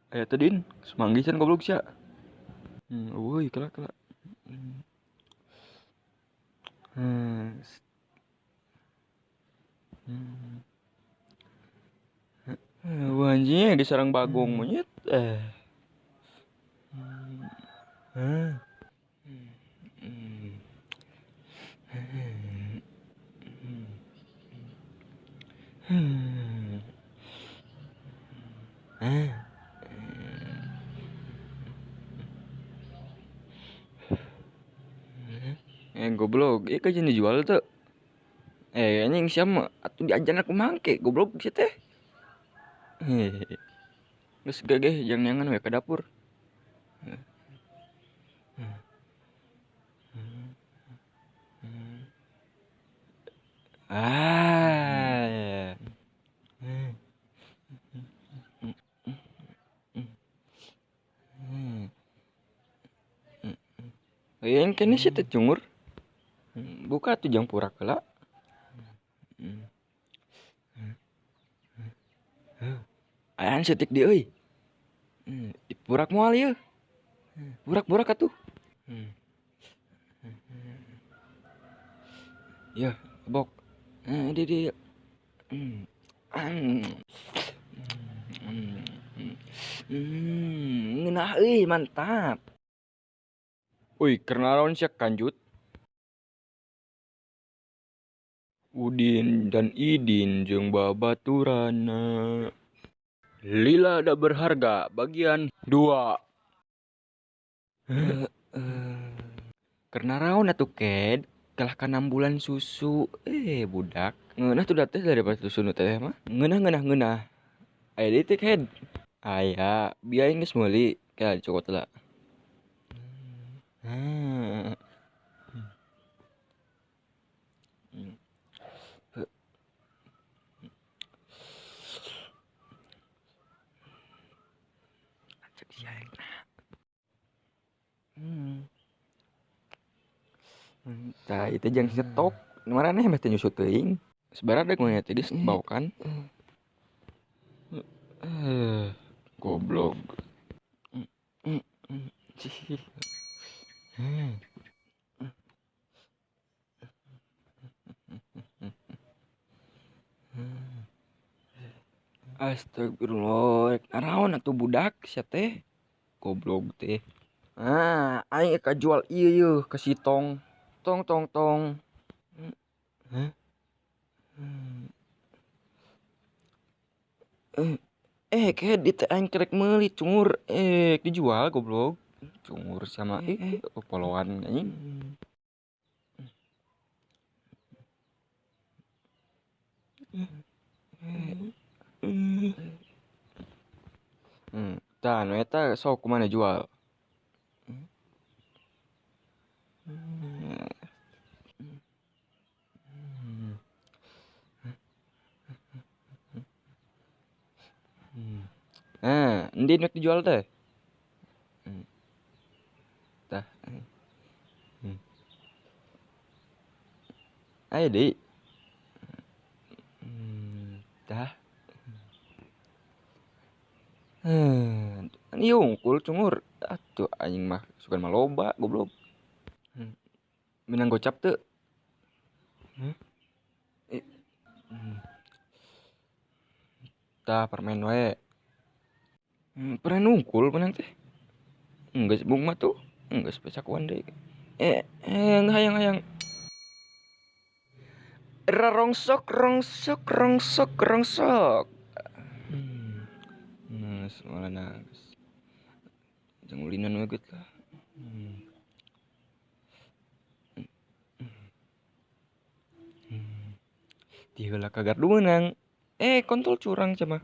Aya teh Din, semanggi can goblok sia. Euy kela kela. Hmm. Hmm. Wah anjing diserang bagong monyet. Eh. Hmm. Hmm. Eh goblok, ieu kajian dijual tuh. Eh anjing siapa atuh diajan aku mangke goblok sia teh. Hehehe. Geus gageh jang neangan we ka dapur. Ah. Yang kene sih teh cungur. Buka tuh jang purak heula. Ayaan setik di euy. Dipurak moal ieu. Purak-purak atuh. Ya, bok. Di di. Ngeunah euy, mantap. Uy, keur naraon sia kanjut? Udin dan Idin jeung babaturanna. Lila da berharga bagian 2. Keur naraon atuh Ked? Kalah ka 6 bulan susu. Budak. Ngeunah tuh teh daripada susu nu teh mah. Ngeunah ngeunah ngeunah. Aya deui teh Ked. Aya, bieu aing geus meuli. Kayak dicokot heula. Tah itu jang nyetok. Maraneh meh teh nyusu teuing. Sebarang dek mah teh geus baokan. Goblok. Astagfirullah, naraon atuh budak sia teh. Goblok teh. Ah, aing kajual ieu yeuh ka si Tong. Tong tong tong. Hah? Kayak di teh aing kerek meuli cungur. Dijual goblok. Cungur sama poloan anjing. Tah nu eta sok kumaha jual. Nah, endi nu dijual teh? Tah. Aya deui. Tah. Ieu unggul cungur. Atuh anjing mah sugan mah loba goblok. Menang gocap teu? Tah permen wae. Permen unggul menang teh. Geus bung mah tuh. Geus pecakuan deui. Hayang-hayang. Rongsok rongsok rongsok rongsok. Nah, malah nangis. Jangan ulinan we geut lah. Ti heula ka gardu meunang. Kontol curang cenah.